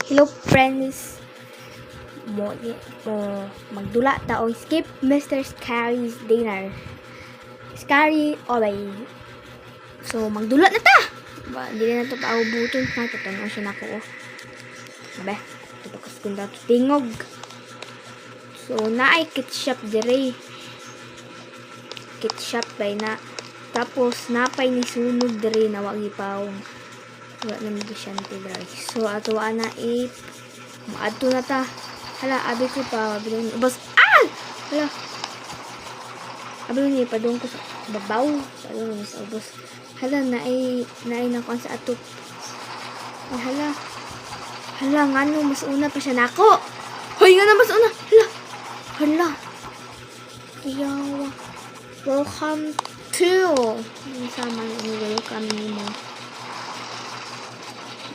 Hello friends. Mo, mo magdula ta og skip Mr. Scary's dinner. Scary obey. So magdula na ta. Ba, dili na to paubuton ha, tatan-aw siya nako oh. Abe, tupakas kung dato tingog. So naay ketchup dire. Ketchup bay na. Tapos napay ni sunog dire na wa gipawong. Wala na negosyante dre. So ato ana i maadto na ta. Hala, abi ko pa abi ni ubos. Ah! Hala. Abi ni padung ko sa babaw. Padung ni sa ubos. Hala, naay naay nakuan sa atop. Ay, hala. Hala, ngano mas una pa siya nako. Hoy, ngano mas una. Hala. Hala. Yawa. Welcome to. Unsa man ni welcome nimo?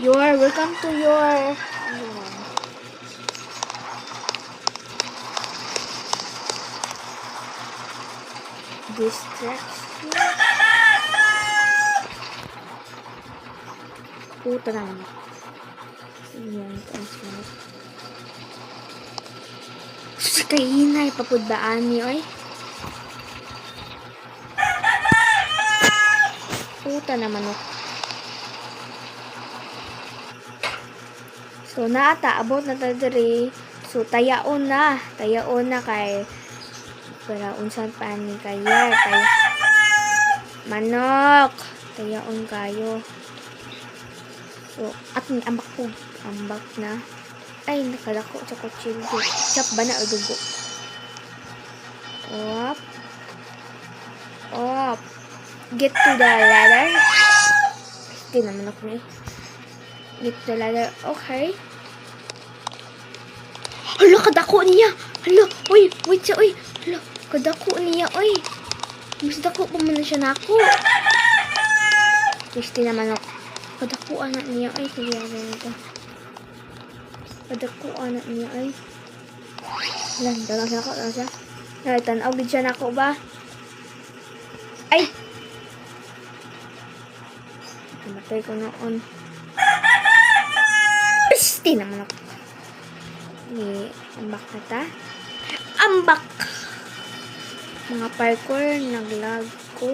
Your welcome to your ano man? Distraction. Puta naman. Yan, transfer. Sus, kahinay, papudbaan ni, oy. Puta naman, oh. So, naata, abot na ta diri. So, tayaon na. Tayaon na kay para unsan pa ni kaya. Tay manok. Tayaon kayo. So, at ni ambak po. Ambak na. Ay, nakadako sa kutsilyo. Chop ba na o dugo? Up. Up. Get to the ladder. Hindi naman ako eh. Get to the ladder. Okay. Hala, kadako niya. Hala, uy, wait siya, uy. Hala, kadako niya, uy. Mas dako pa man na siya nako. Gusto naman ako. Kadako anak niya, ay. Sige, ako nito. Kadako anak niya, ay. Hala, tanaw siya ako, tanaw siya. Ay, tanaw gid siya nako ba? Ay! Namatay ko noon. Piste naman ako. Ni, ambak na ta. Ambak! Mga parkour, naglag ko.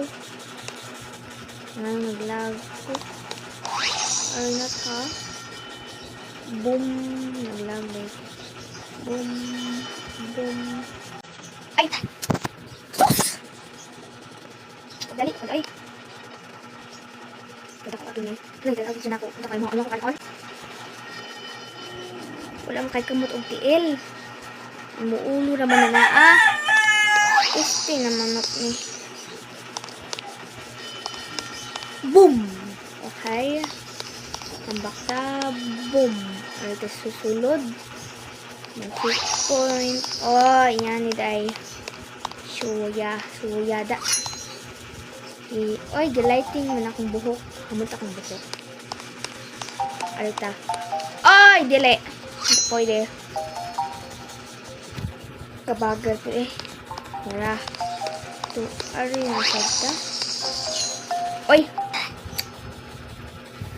Ano, naglag ko. Ano na ta? Boom! Naglag eh. Boom! Boom! Ay! Sus! Dali, ay! Kada ko ato niya. Ano, tanaw siya nako. Punta kayo mga ano ko. Wala man kay kamot og tiil. Muulo naman na naa. Este naman not ni. Boom! Okay. Tambak ta. Boom. Ay, tas susulod. May checkpoint. Oh, yan ni day. Suya. Suya da. I, oy, gilighting man akong buhok. Kamot akong buhok. Alta. Oy, dili. Hindi pwede. Kabagal po eh. Wala. Ito, ari na sagta. Oy!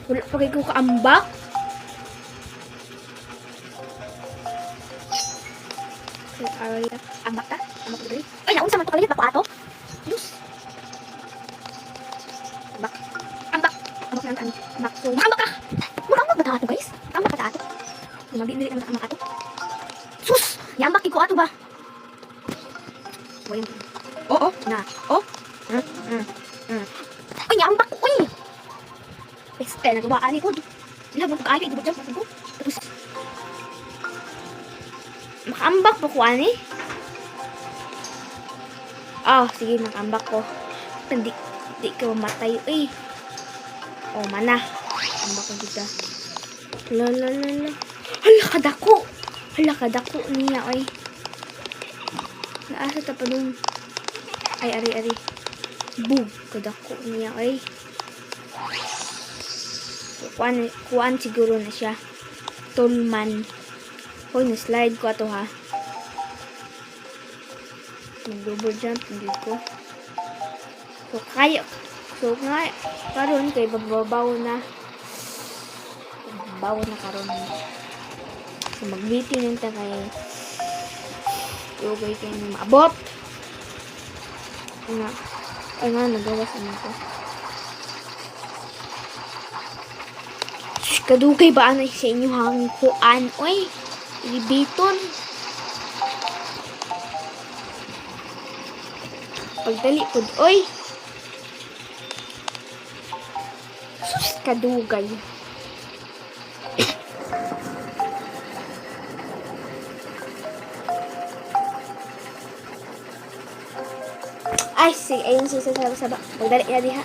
Wala pa kayo kaambak. Okay, ari na. Ambak ta? Ambak ta dali. Oy, naunsa man to kalit ba ko ato? Lus. Ambak. Ambak. Ambak na ang ambak. So, maambak ka! Maambak ba ta ato, guys? Ambak ka ta ato? Mabili naman ang ato. Sus! Yambak ko ato ba? Wala. Oo, na. Oh. Ay, yambak ko, uy! Este, nagawaan ni ko. Sila mo pag-ayo, hindi mo dyan, ko. Tapos, makaambak ba ko, ani? Ah, sige, nakambak ko. Hindi, hindi ka mamatay, uy. Oh, mana. Ambak ko dito. La, la, la, la. Hala, kadako! Hala, kadako niya, oy. Naasa ta pa dun. Ay, ari, ari. Boom! Kadako niya, oy. Kuan, kuan siguro na siya. Tolman. Hoy, na-slide ko ato ha. Mag-double jump, hindi ko. So, kaya. So, nga, karon kay babaw na. Babaw na karon. So, mag-waiting lang ta kay dugay kay maabot. Nga, ay nga, nagawas naman ko. Sus, kadugay ba ano sa inyo hang kuan? Oy, ilibiton. Pagdali pod, oy. Sus, kadugay. Ay, sige, ayun siya sa saba. Pagdali na diha.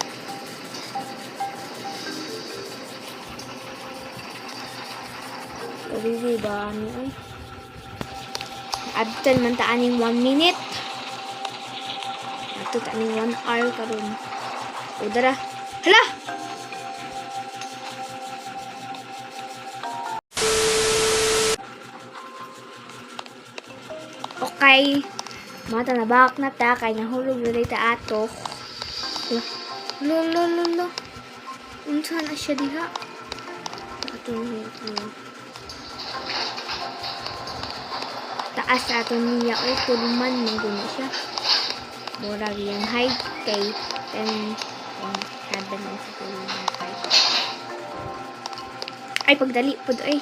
Kadugay ba ano, oy? Abtan man ta aning 1 minute. Ato ta aning 1 hour karon. O dara. Hala! Okay. Mata na bak na ta kay nahulog na ta ato. Lo lo lo lo. Unsa na siya diha? Ato niya. Taas ato niya oy, tuluman man gud siya. Murag yan height kay 10.7 man sa tuluman height. Ay, pagdali pod ay.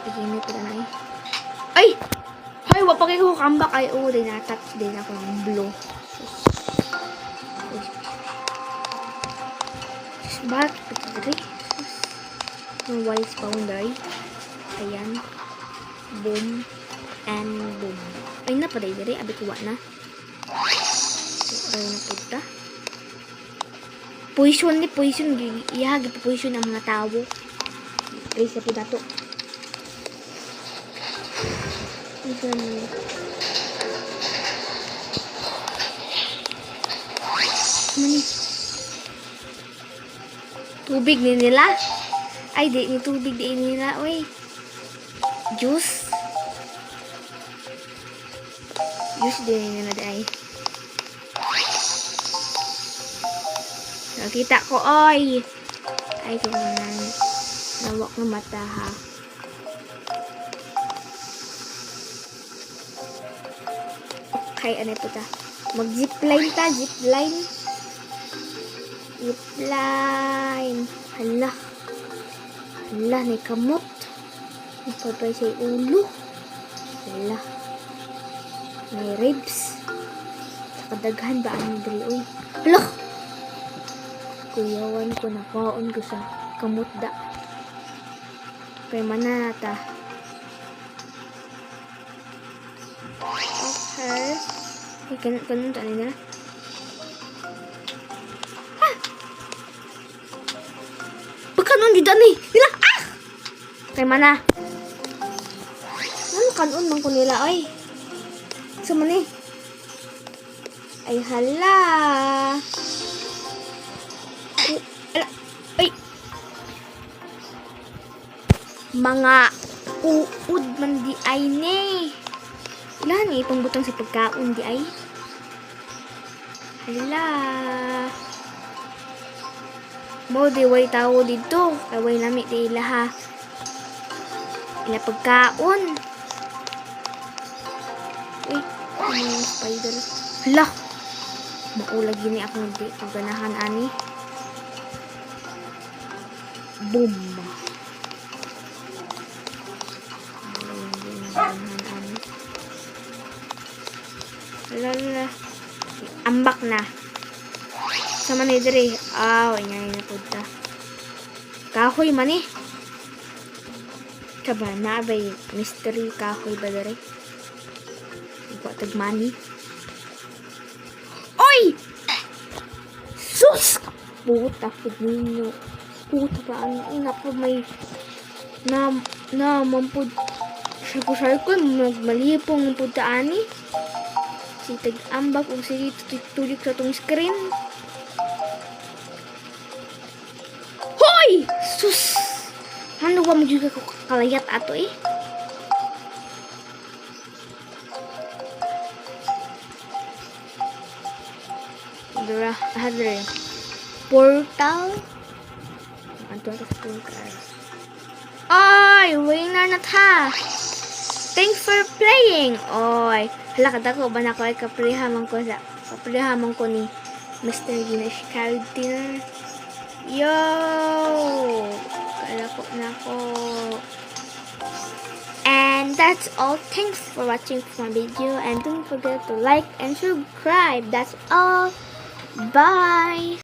Igini pod na ay. Ay! Ay, wa pa kay ko comeback ay oo, din na-touch din ako ng blue. Sus. Uy. Sus, bakit ito diri? Sus. Yung white spawn day. Ayan. Boom. And boom. Ay, na pa diri. Abi kuha na. So, ay na punta. Poison ni poison. Iha, gipa-poison ang mga tao. Please, na po dato. Ito na. Mani. Tubig ni nila? Ay, di ni tubig di nila, oy. Juice. Juice din nila di ay. Nakita ko, oy. Ay, kailangan lawak ng mata, ha. Okay, ano ito ta? Mag-zipline ta, zipline. Zipline. Hala. Hala, may kamot. Napapay sa ulo. Hala. May ribs. Saka daghan ba ang diri, oy. Hala! Kuyawan ko na, kwaon ko sa kamot da. Kay manata. Okay. Ay, ganun, ganun, ano na? Ah! Baka nun, di dani. Nila, ah! Kay mana. Ano kanon man ko nila, oy. So, man eh. Ay, hala. Oh, ala. Ay. Mga uud man di ay ni. Ilan ni ipangbutang sa pagkaon di ay. Hala. Mo di way tao dito. Kay way lami di ila ha. Ila pagkaon. Uy, ano yung spider? Hala. Maulag gini ako di ko ganahan ani. Boom. Maulag gini ako ganahan ani. Hala, hala. Ambak na. Sa man diri. Aw, ingay na pud ta. Kahoy man eh. Kaba na bay mystery kahoy ba diri? Wa tag money. Oy! Sus! Puta pud ninyo. Puta ba ang ina po may na na mampud sa ko magmalipong pud ta ani. Si tag ambak og sige tulik sa tong screen. Hoy! Sus! Ano ba mo juga ko kalayat ato eh? Dra, hadre. Portal. Ato sa portal. Ay, way na Dinner na ta. Thanks for playing. Oy, hala, kadako ba na ko ay kapareha man ko ni Mr. Guinness carried dinner. Yo! Kala ko na ko. And that's all. Thanks for watching my video and don't forget to like and subscribe. That's all. Bye!